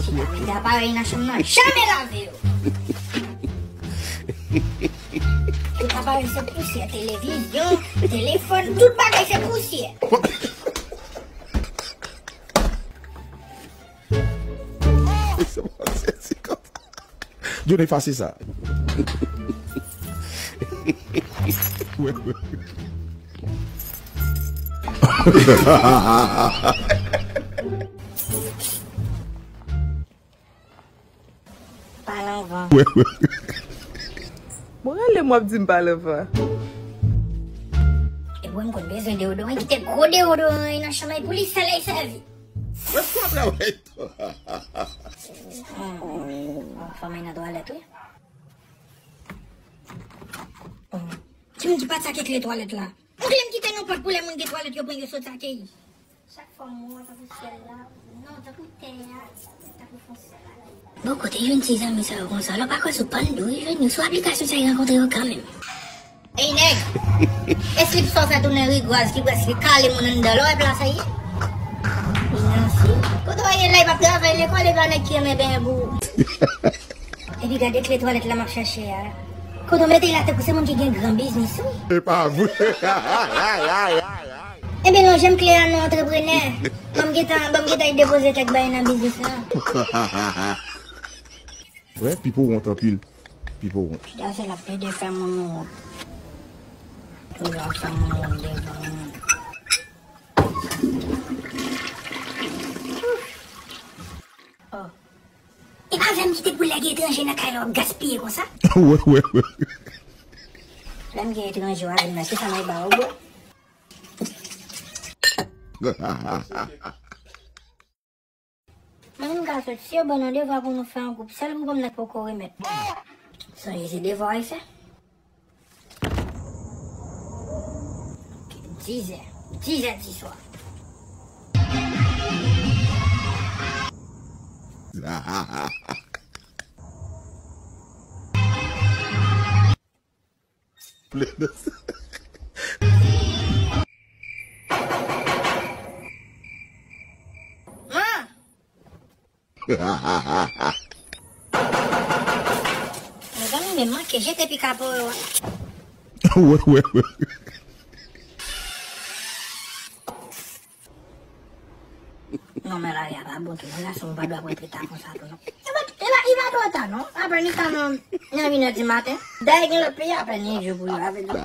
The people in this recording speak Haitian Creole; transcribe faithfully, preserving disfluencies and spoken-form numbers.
Chita mete aparèy nan chanm nan, janm lave yo. Tout aparèy se pousyè, televizyon, telefòn, tout bagay se pousyè. Johnny, efase sa. Pale anvan. Mwen rele m w ap di m pale anvan. E mwen m konn bezwen deodoran, kite gwo deodoran nan chanm nan pou li sèl e sèvi. Mwen fò travay tou. Fò mwen nan twalèt wi. Timoun ki pa t sake kle twalèt la. Ou vle m kite nan pòt pou lè moun gen twalèt yo pran yo sot sake yi. Chak fwa m wè w tankou syèl la, non, tankou tè a, tankou fon syèl la. Bon, kote jwenn ti zanmi sa yo konsa? Lè w pa kwè sou pann dou, jwenn yo sou aplikasyon sa, y rankontre yo kanmenm. Ey, nèg! E slip sa w fè tounen rigwaz ki prèske kale moun anndan, lè w wè plas sa ye? Finanse. Kote w ye la, e p ap travay lekòl, e pa nèg ki renmen benyen pou ou. Epi gade kle twalèt la m ap chache a. Kote w mete l la tankou se moun ki gen gran biznis wi. E pa vre. Ebyen non, janm kle a non, antreprenè. Ban m gentan, ban m gentan depoze kèk bagay nan biznis lan. Wè, Pipo wont anpil. Pipo wont. Chita se l ap plede fè moun wont. Toujou ap fè moun wont devan moun. Oh. E pa vle m kite pou lè gen etranje nan kay la w ap gaspiye konsa. Wè, wè, wè. Lè m gen etranje w a vin nan, se sa m ap ba w, bro. Mwen menm ka sot, si yo ban nou devwa pou nou fè an gwoup, sèl gwoup an m nan k poko remèt. Sonje se devwa w al fè. Dizè. Dizè di swa. Mezanmi, men manke jete pika pou yo. Wè, wè, wè. Non, men lari a pa bon tou, non, gason, ou pa dwe ap rantre ta konsa tou, non. E pa, e pa, e pa twò ta, non. Apre li ta nan, nan inè di maten. Dayè gen lòt peyi, apre li enjoy pou yo avè nou.